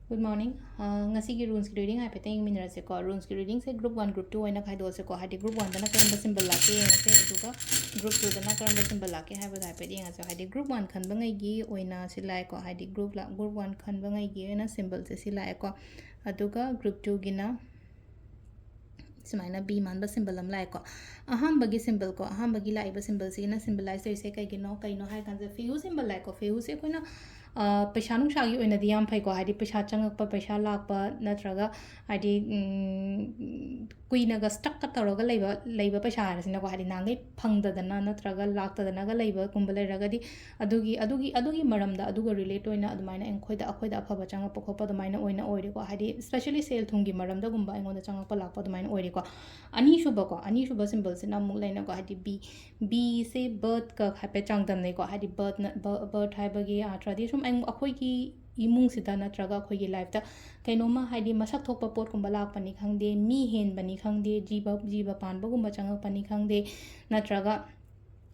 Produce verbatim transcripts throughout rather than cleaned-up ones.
Good morning. ꯑ, ꯉꯁꯤꯒꯤ runesꯀꯤ reading ꯍꯥꯏꯐꯦꯠꯇꯪ ꯌꯦꯡꯃꯤꯟꯅꯔꯁꯦꯀꯣ꯫ Runesꯀꯤ readingꯁꯦ group one, group two ꯑꯣꯏꯅ ꯈꯥꯏꯗꯣꯛꯑꯁꯦꯀꯣ꯫ ꯍꯥꯏꯗꯤ group oneꯗꯅ ꯀꯔꯝꯕ symbol ꯂꯥꯛꯀꯦ ꯌꯦꯡꯉꯁꯦ, ꯑꯗꯨꯒ group twoꯗꯅ ꯀꯔꯝꯕ symbol ꯂꯥꯛꯀꯦ ꯍꯥꯏꯕꯗꯣ ꯍꯥꯏꯐꯦꯠ ꯌꯦꯡꯉꯁꯦ꯫ ꯍꯥꯏꯗꯤ group one ꯈꯟꯕꯉꯩꯒꯤ ꯑꯣꯏꯅ ꯁꯤ ꯂꯥꯛꯑꯦꯀꯣ꯫ ꯍꯥꯏꯗꯤ group ꯂꯥ-, group one ꯈꯟꯕꯉꯩꯒꯤ ꯑꯣꯏꯅ symbolꯁꯦ ꯁꯤ ꯂꯥꯛꯑꯦꯀꯣ꯫ ꯑꯗꯨꯒ group twoꯒꯤꯅ ꯁꯨꯃꯥꯏꯅ B ꯃꯥꯟꯕ symbol ꯑꯃ ꯂꯥꯛꯑꯦꯀꯣ꯫ ꯑꯍꯥꯟꯕꯒꯤ symbol ꯀꯣ, ꯑꯍꯥꯟꯕꯒꯤ ꯂꯥꯛꯏꯕ symbolꯁꯤꯒꯤꯅ symbolize ꯇꯧꯔꯤꯁꯦ ꯀꯩꯒꯤꯅꯣ, ꯀꯩꯅꯣ ꯍꯥꯏ ꯀꯥꯟꯗ ꯐꯦꯍꯨ symbol ꯂꯥꯛꯑꯦꯀꯣ꯫ ꯐꯦꯍꯨꯁꯦ ꯑꯩꯈꯣꯏꯅ, ꯑ, ꯄꯩꯁꯥ ꯅꯨꯡꯁꯥꯒꯤ ꯑꯣꯏꯅꯗꯤ ꯌꯥꯝ ꯐꯩꯀꯣ, ꯍꯥꯏꯗꯤ ꯄꯩꯁꯥ ꯆꯪꯉꯛꯄ, ꯄꯩꯁꯥ ꯂꯥꯛꯄ, ꯅꯠꯇ꯭ꯔꯒ ꯍꯥꯏꯗꯤ, ꯎꯝ, ꯀꯨꯏꯅꯒ stuckꯀ ꯇꯧꯔꯒ ꯂꯩꯕ, ꯂꯩꯕ ꯄꯩꯁꯥ ꯍꯥꯏꯔꯁꯤꯅꯀꯣ, ꯍꯥꯏꯗꯤ ꯅꯍꯥꯟꯈꯩ ꯐꯪꯗꯗꯅ ꯅꯠꯇ꯭ꯔꯒ ꯂꯥꯛꯇꯗꯅꯒ ꯂꯩꯕꯒꯨꯝꯕ ꯂꯩꯔꯒꯗꯤ, ꯑꯗꯨꯒꯤ, ꯑꯗꯨꯒꯤ, ꯑꯗꯨꯒꯤ ꯃꯔꯝꯗ, ꯑꯗꯨꯒ relate ꯑꯣꯏꯅ ꯑꯗꯨꯃꯥꯏꯅ ꯑꯩꯈꯣꯏꯗ, ꯑꯩꯈꯣꯏꯗ ꯑꯐꯕ ꯆꯪꯉꯛꯄ ꯈꯣꯠꯄ ꯑꯗꯨꯃꯥꯏꯅ ꯑꯣꯏꯅ ꯑꯣꯏꯔꯦꯀꯣ꯫ ꯍꯥꯏꯗꯤ especially ꯁꯦꯜ ꯊꯨꯝꯒꯤ ꯃꯔꯝꯗꯒꯨꯝꯕ ꯑꯩꯉꯣꯟꯗ ꯆꯪꯉꯛꯄ ꯂꯥꯛꯄ ꯑꯗꯨꯃꯥꯏꯅ ꯑꯣꯏꯔꯦꯀꯣ꯫ ꯑꯅꯤꯁꯨꯕꯀꯣ, ꯑꯅꯤꯁꯨꯕ symbolꯁꯤꯅ ꯑꯃꯨꯛ ꯂꯩꯅꯀꯣ, ꯍꯥꯏꯗꯤ B, Bꯁꯦ birdꯀ ꯍꯥꯏꯐꯦꯠ ꯆꯥꯡꯗꯝꯅꯩꯀꯣ꯫ ꯍꯥꯏꯗꯤ bird ꯅ-, ꯕ-, bird ꯍꯥꯏꯕꯒꯤ ꯑꯥꯔꯊꯗꯤ ꯁꯨꯝ ꯑꯩ-, ꯑꯩꯈꯣꯏꯒꯤ ꯏꯃꯨꯡꯁꯤꯗ ꯅꯠꯇ꯭ꯔꯒ ꯑꯩꯈꯣꯏꯒꯤ lifeꯇ ꯀꯩꯅꯣꯝꯃ, ꯍꯥꯏꯗꯤ ꯃꯁꯛ ꯊꯣꯛꯄ ꯄꯣꯠꯀꯨꯝꯕ ꯂꯥꯛꯄꯅꯤ ꯈꯪꯗꯦ, ꯃꯤ ꯍꯦꯟꯕꯅꯤ ꯈꯪꯗꯦ, ꯖꯤꯕ, ꯖꯤꯕ ꯄꯥꯟꯕꯒꯨꯝꯕ ꯆꯪꯉꯛꯄꯅꯤ ꯈꯪꯗꯦ, ꯅꯠꯇ꯭ꯔꯒ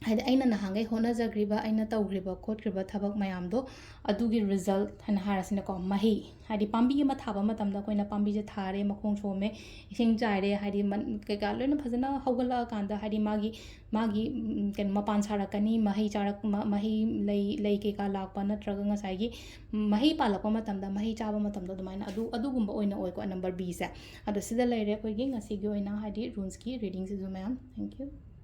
ꯍꯥꯏꯗꯤ ꯑꯩꯅ ꯅꯍꯥꯟꯈꯩ ꯍꯣꯠꯅꯖꯈ꯭ꯔꯤꯕ, ꯑꯩꯅ ꯇꯧꯈ꯭ꯔꯤꯕ ꯈꯣꯠꯈ꯭ꯔꯤꯕ ꯊꯕꯛ ꯃꯌꯥꯝꯗꯣ, ꯑꯗꯨꯒꯤ result ꯍꯥꯏꯅ ꯍꯥꯏꯔꯁꯤꯅꯀꯣ, ꯃꯍꯩ, ꯍꯥꯏꯗꯤ ꯄꯥꯝꯕꯤ ꯑꯃ ꯊꯥꯕ ꯃꯇꯝꯗ ꯑꯩꯈꯣꯏꯅ ꯄꯥꯝꯕꯤꯁꯦ ꯊꯥꯔꯦ, ꯃꯈꯣꯡ ꯁꯣꯝꯃꯦ, ꯏꯁꯤꯡ ꯆꯥꯏꯔꯦ, ꯍꯥꯏꯗꯤ ꯃꯟ-, ꯀꯩꯀꯥ ꯂꯣꯏꯅ ꯐꯖꯅ ꯍꯧꯒꯠꯂꯛꯑꯀꯥꯟꯗ, ꯍꯥꯏꯗꯤ ꯃꯥꯒꯤ, ꯃꯥꯒꯤ, ꯎꯝ, ꯀꯩꯅꯣ, ꯃꯄꯥꯟ ꯁꯥꯔꯛꯀꯅꯤ, ꯃꯍꯩ ꯆꯥꯔꯛ-, ꯃ-, ꯃꯍꯩ, ꯂꯩ, ꯂꯩ ꯀꯩꯀꯥ ꯂꯥꯛꯄ, ꯅꯠꯇ꯭ꯔꯒ ꯉꯁꯥꯏꯒꯤ ꯃꯍꯩ ꯄꯥꯜꯂꯛꯄ ꯃꯇꯝꯗ, ꯃꯍꯩ ꯆꯥꯕ ꯃꯇꯝꯗ ꯑꯗꯨꯃꯥꯏꯅ ꯑꯗꯨ, ꯑꯗꯨꯒꯨꯝꯕ ꯑꯣꯏꯅ ꯑꯣꯏꯀꯣ, number Bꯁꯦ꯫ ꯑꯗꯣ ꯁꯤꯗ ꯂꯩꯔꯦ ꯑꯩꯈꯣꯏꯒꯤ ꯉꯁꯤꯒꯤ ꯑꯣꯏꯅ, ꯍꯥꯏꯗꯤ runesꯀꯤ readingꯁꯤꯁꯨ ꯃꯌꯥꯝ꯫ Thank you.